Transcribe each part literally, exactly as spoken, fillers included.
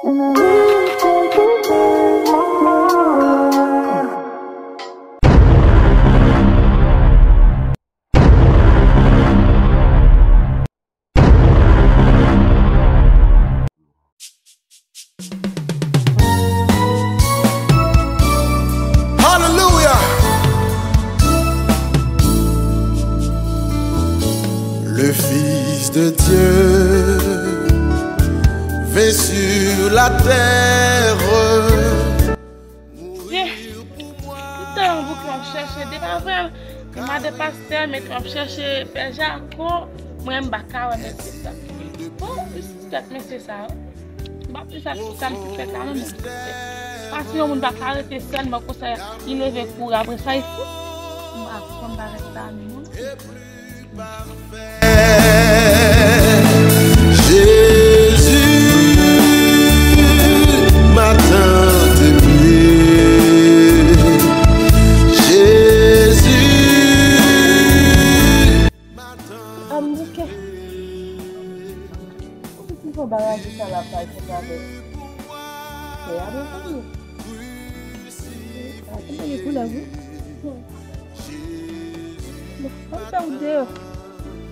Hallelujah. Le Fils de Dieu vint sur la terre. Ye, tout tan yon bouk m ap chèche, depi avan, m mande pastè, men m ap chèche pè Jako, mwen m pa ka wè mesye sa. Bon, Kèt mesye sa yo. M pa di sa, sa m te fè kanmenm. Paske yon moun pa ka rete sèlman konsa, li leve kouri apre sa, li fout. M pa konn bagay sa, non. Jésus m'a tant aimé. Jésus. Ann bouke. Ou di ki fò baraje sa la bay fèt avèk. Kè a mezanmi. A, tande gen koulè wi. Bon, ann fè wout deyò.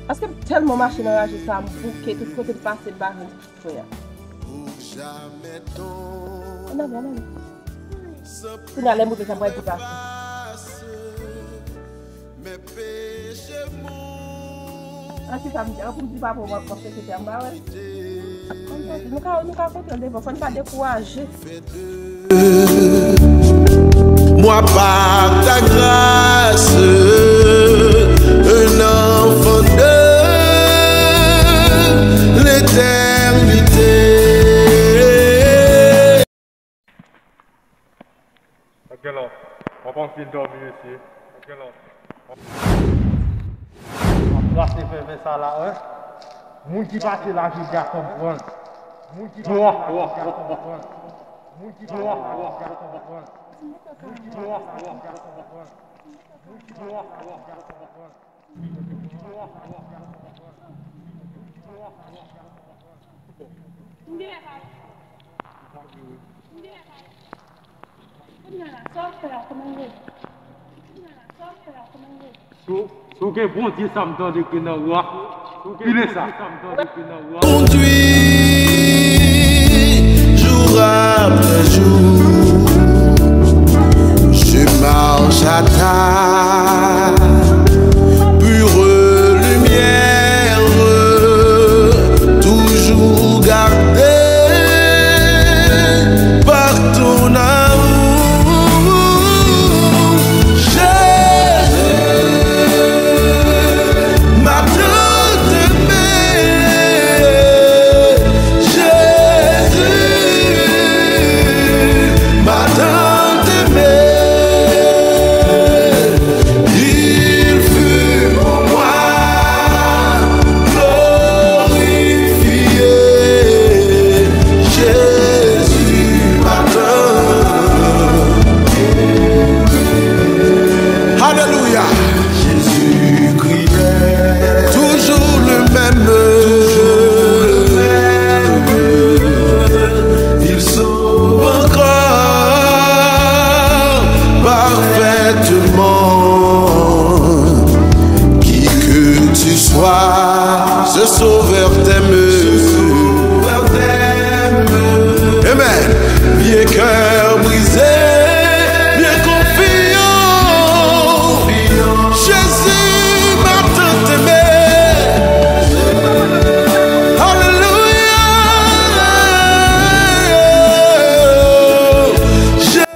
Paske m tèlman mache nan raje sa, m bouke tout kote m pase m pa jwenn ti frè a. Ann ale, ann ale. Kounye a lè m moute sa m pral di pastè. An ki sa m di? An pou m di papa w ap fè sete anba wè. Nou ka, nou ka konte l devan, fò n pa dekouraje. Moi par ta grâce, un enfant de l'éternité. Gèlè, w ap anpil dòmi, mesye. Gèlè, w ap trase vèvè sa la, wi. Moun ki pase la jodi a konprann. Moun ki pase la jodi a konprann. Moun ki pase la jodi a konprann. Moun ki pase la jodi a konprann. Moun ki pase la jodi a konprann. Si w, si w gen Bondye sa m tande ke nan ou a, pile sa. Conduis jour après jour, je marche à ta pure lumière, toujours gardé par ton amour. Jésus m'a tant aimé. Jésus m'a tant aimé. Il fut pour moi glorifié. Jésus m'a tant aimé. Alléluia. Jésus criait, toujours le même, toujours le même. Il sauve encore parfaitement. Qui que tu sois, ce Sauveur t'aime. Amen. Vieux cœur brisé, viens confiant. Jésus m'a tant aimé. Alléluia. Jésus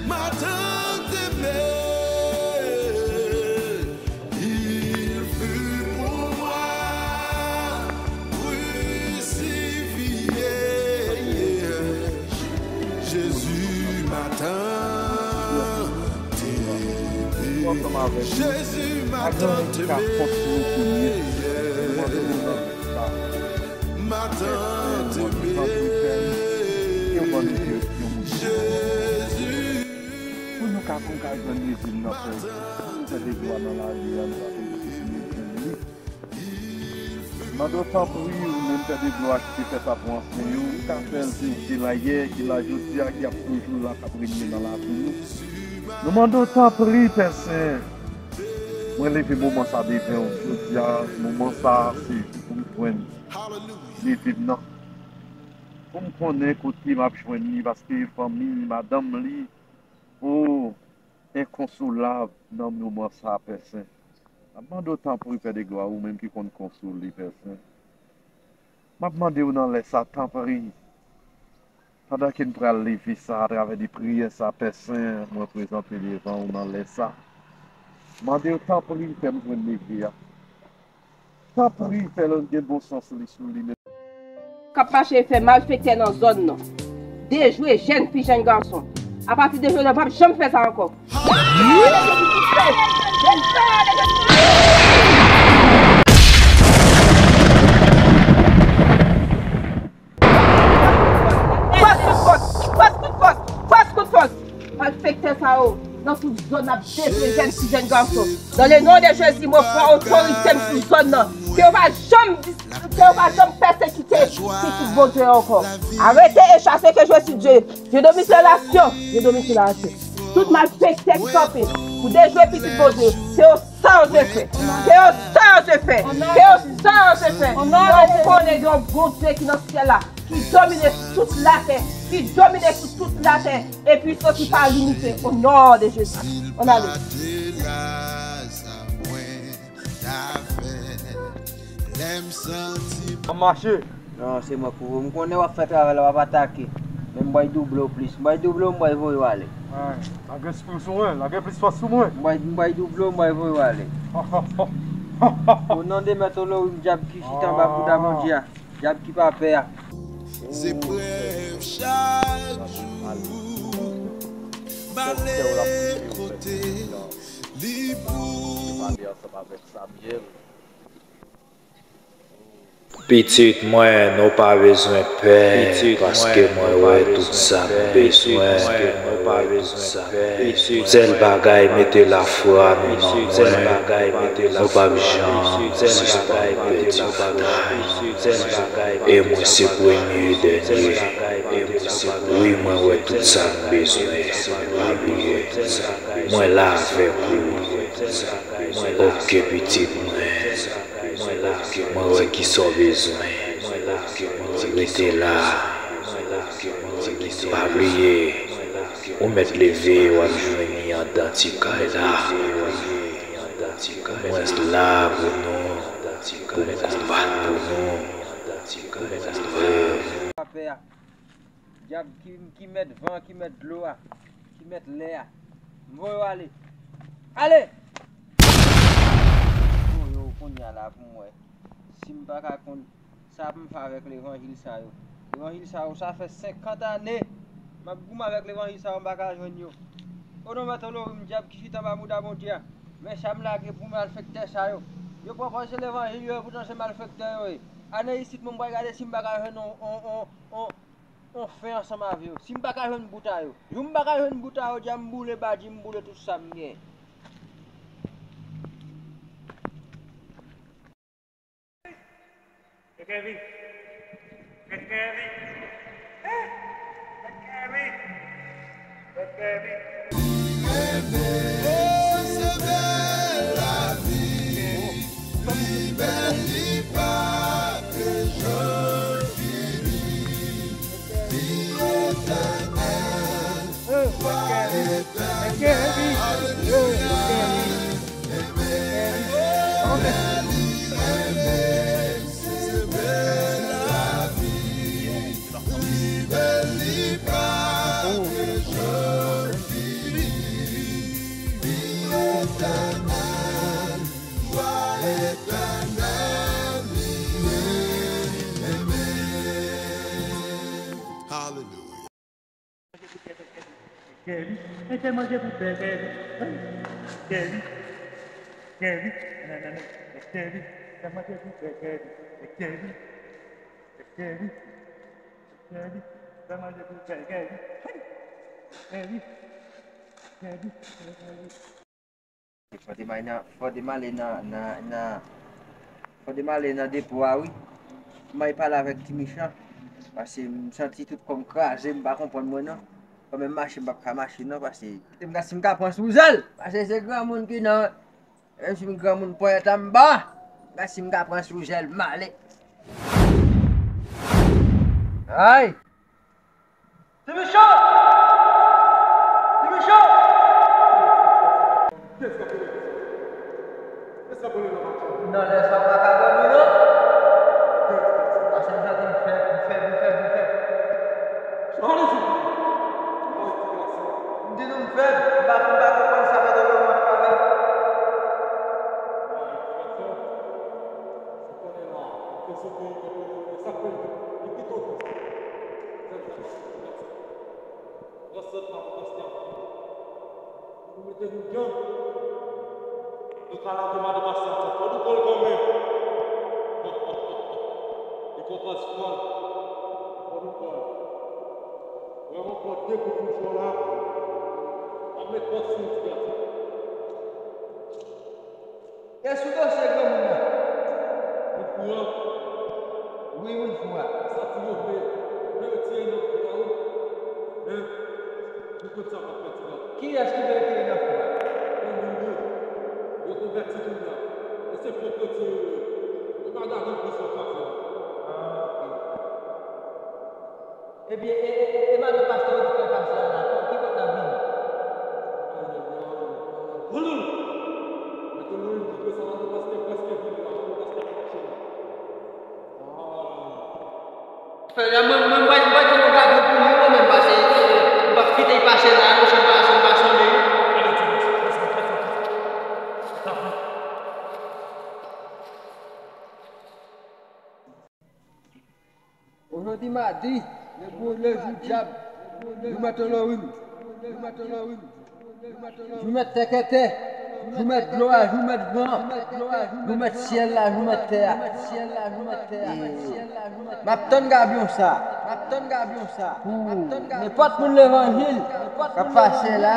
m'a tant aimé. Il fut pour moi crucifié. Jésus m'a tant aimé. Jésus m'a tant aimé. M'a tant aimé. Jésus. Pou nou ka, pou nou ka jwenn lezil nan fè, pou nou fè devwa nan lavi a, nou pa toujou sou lezil li. Mande w tanpri, ou menm Pè de glwa ki te fè sa pou ansyen yo, ou ka fè l, se ou ki te la yè, ki la jodi a, ki ap toujou la, k ap renye nan lavi nou. Nou mande w tanpri, Pè Sen, mwen leve moman sa devan w jodi a, moman sa se pou m jwenn leve m nan. Pou m konnen kote m ap jwenn li, paske fanmi, madanm li, o, enkonsolab nan moman sa, Pè Sen. M ap mande w tanpri, Pè de glwa, ou menm ki konn konsole, Pè Sen. M ap mande w nan lè sa, tanpri, pandan ke n pral leve sa atravè de priyè sa, Pè Sen, mwen prezante devan w nan lè sa. Mande w tanpri, fè m jwenn leve a. Tanpri, fè l gen bon sans li sou li menm. K ap mache fè malfektè nan zòn nan. Dejwe jèn fi, jèn gason. Apati de jodi a, w p ap janm fè sa ankò. Fòs kout fòs! Fòs kout fòs! Fòs kout fòs! Malfektè sa yo, nan tout zòn ap detwi jèn fi, jèn gason. Dans le nom de Jésus, mwen pran otorite m sou zòn nan. Ke yo pa janm dis-, ke yo pa janm pèsekite pitit Bondye yo ankò. Arrêtez et chassez que je suis Dieu. Je domine sur la nation. Je domine sur la nation. Tout malfektè ki kanpe pou dejwe pitit Bondye, ke yo sa yo te fè. Ke yo sa yo te fè. Ke yo sa yo te fè. Yo konnen gen yon Bondye ki nan syèl la, ki domine sou tout latè, ki domine sou tout latè, e pwisans li pa limite. O non de Jezi. Ann ale. Ann mache. Non, se mwen k pou voye. M konnen w ap fè travay la, w ap atake. Men m bay double w plis. M bay double w, m bay voye w ale. Lage espri w sou mwen, lage plis fòs sou mwen. M bay, m bay double w, m bay voye w ale. O non de Mèt Olorim, dyab ki chita anba bouda Bondye a. Dyab ki pa pè a. Zeprèv chak jou, male kote li pou. Pitit mwen, nou pa bezwen pè, paske mwen wè tout sa m bezwen. Sèl bagay, mete lafwa nou nan mwen. Nou p ap janm sispann pèdi batay. E mwen se premye e dènye. Wi, mwen wè tout sa m bezwen. Pa bliye. Mwen la avèk ou. Oke, pitit mwen. Mwen wè kisa w bezwen. Rete la. Pa bliye. Ou mèt leve, w ap jwenn li anndan ti kay la. Mwen la pou nou, pou m konbat pou nou. Dyab ki, ki mèt van, ki mèt dlo a, ki mèt lè a. M voye w ale. Ale! Voye w kounye a la pou m wè. Si m pa ka konn sa pou m fè avèk levanjil sa yo. Levanjil sa yo, sa fè senkant ane m ap goumen avèk levanjil sa yo, m pa ka jwenn yo. O non, Mèt Olorim, dyab ki chita anba bouda Bondye a. Men sa m lage pou malfektè sa yo. Yo pran pòz se levanjil yo, epoutan se malfektè yo ye. Ane isit, mwen, m pral gade si m pa ka jwenn on, on, on, on, on fen ansanm avè yo. Si m pa ka jwenn bout a yo. Jou m pa ka jwenn bout a yo, dja m boule badi, m boule tout sa m gen. Hallelujah. Kèvi, mete manje pou pè Kèvi. Kèvi, Kèvi, nananana, Kèvi, fè manje pou pè Kèvi. Kèvi, Kèvi, Kèvi, fè manje pou pè Kèvi. Kèvi, Kèvi, Kèvi. Fò te m ale nan, fò te m ale nan, nan, nan, fò te m ale nan depo a, wi. M al pale avèk Ti Mechan, paske m santi tout kò m kraze, m pa konprann mwen non. Kòman m mache, m p ap ka mache non, paske m ka, si m ka pran sou zèl, paske se granmoun ki nan, menm si m granmoun ponyèt anba, m ka, si m ka pran sou zèl, m ale. Ay! Ti Mechan! Ti Mechan! Nan lè sa, m pa ka dòmi non. Paske m santi m fèb, m fèb, m fèb, m fèb. M di nou m fèb, m pa, m pa konprann sa, mèt Olomèt ap pale. Nan sant la pou pastè a. Nou mete nou dan. Nou ka lage madan pastè a. Fò nou pran l kanmenm. Li konprann fwa. Fò nou pran l. Vrèman pran de kout mouchwa la. Pa met pòt sou ti gason. E sou dosye granmoun nan? Moun fou an? Wi, moun fou a. Sa ti yo vle, vle retire nan fou a, wi. Men, nou konn sa k ap fè ti gason. Kiyès ki vle retire nan fou a? Granmoun yo. Yo konvèti kounye a. E se fo kretyen yo ye. Yo pa gade plis anfas yo. Ah, ok. Ebyen, e, e, e, e madan pastè yo ki fè pase a la, ki kote l ap vini? Boulou! Mete nou yon goup sa madan pastè prèske vini la, madan pastè ap mache la. Frè, mwen, mwen, mwen, mwen, mwen, mwen, mwen, mwen, mwen, mwen, mwen, mwen, mwen, mwen, mwen, mwen, mwen, mwen, mwen, Ojodi madi, le gwo le jou dyab, jou mèt Halloween, jou mèt tèkètè, jou mèt dlo a, jou mèt van, jou mèt syèl la, jou mèt tè a. E, m ap tann gabyon sa, m ap tann gabyon sa. Pou nenpòt moun levanjil k ap pase la.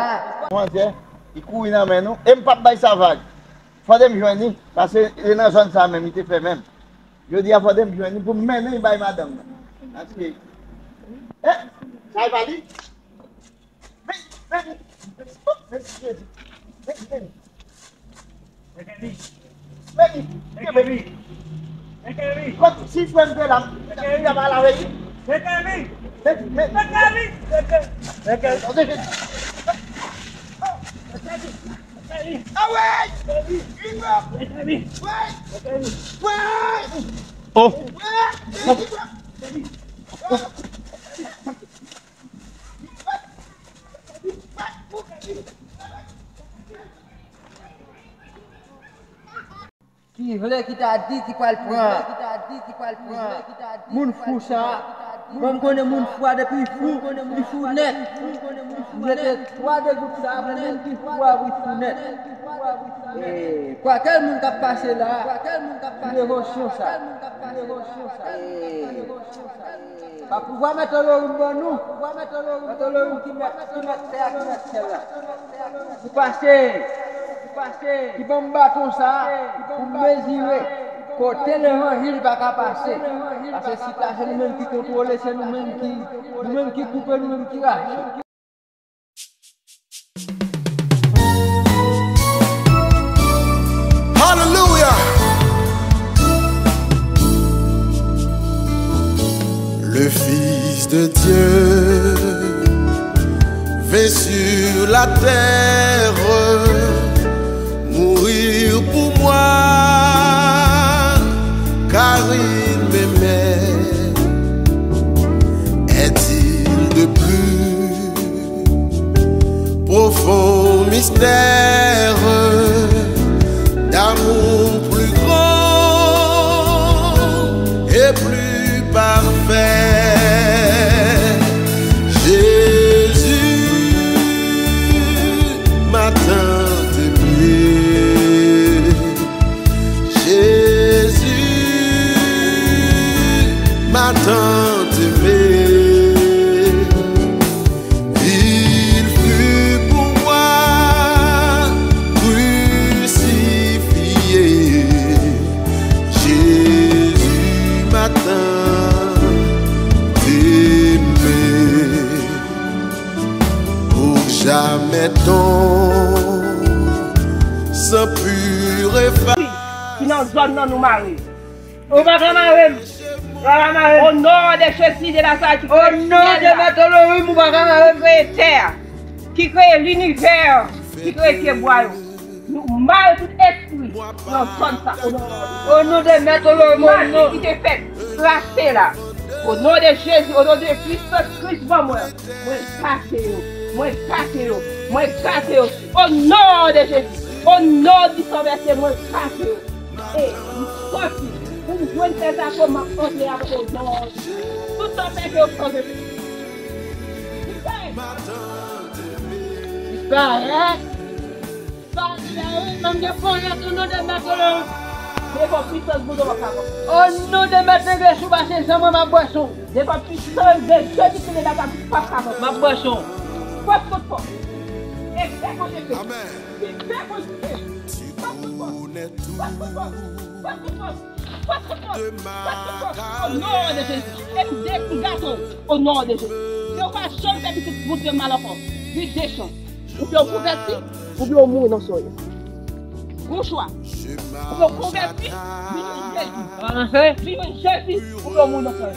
Manzè, li kouri nan men nou, e m p ap bay sa vag. Fò de m jwenn li, paske e nan zòn sa menm, li te fè menm. Jodi a fò de m jwenn li pou m mennen l bay madanm nan. Paske, eh, sa e pa li? Men, men, men, men, men, men, men. Men, men, men, men. Kot si frè m te la, m t ap al avè li. Men, men, men, men. Awe! Oh! Ki vle ki ta di ki pral pran moun fou sa. Bon, m konnen moun fou a depi fou, li fou nèt. Li jete twa degout sa pou moun ki fou a, pou li fou nèt. E kwake moun k ap pase la, ki devosyon sa. E pa pouvwa mèt Halloween ban nou, mèt Halloween ki mèt, ki mèt tè a, ki mèt syèl la. Pou pase, ki ban m baton sa, pou m mezire kote levanjil pa ka pase. Paske si ta se nou menm ki kontwole, se nou menm ki, nou menm ki koupe, nou menm ki rache. Hallelujah. Le Fils de Dieu vint sur la terre, mourir pour moi, car il m'aimait. Est-il de plus profond mystère d'amour plus grand et plus parfait? Jésus m'a tant aimé. Jésus m'a tant aimé, il fut pour moi crucifié. Jésus m'a tant nan zòn nan nou mare. Ou pa ka mare m. Ou pa ka mare m. Au nom de Jésus de Nazareth, ki kreye syèl la, ki kreye tè a, ki kreye linivè, ki kreye pyebwa yo. Nou mare tout espri nan zòn sa, o non de Jésus. O non de Mèt Olorimo, o non. Mati ki te fèt, trase la. O non de Jezi, o non de Kris, Kris ban mwen. Mwen kase yo, mwen kase yo, mwen kase yo. O non de Jezi, o non di san vèse, mwen kase yo. E m sòti, pou m jwenn fè zafè, m ap antre avèk o non. Tout sa fè ke yo chanje. Disparèt. Sa, sa, wi, m ap gen ponyèt o non de Mèt Olorimo. Devan pisans boudon w ap kapab. O non de Mèt Legle sou pase san mwen, m ap bwè san w. Devan pisans de Jezi ki te la, m ap kapab. M ap bwè san w. Fòs kont fòs. Efè kont efè. Efè kont efè. Fòs kont fòs. Fòs kont fòs. Fòs kont fòs. Fòs kont fòs. Fòs kont fòs. O non de Jezi. E m de-, m gate w. O non de Jezi. Yo pa janm fè pitit moutre mal ankò. Li desan. Ou byen w konvèti, ou byen w mouri nan soyè. Gon chwa. Ou byen w konvèti, vin jwenn Jezi. Vin jwenn Jezi, ou byen w mouri nan soyè.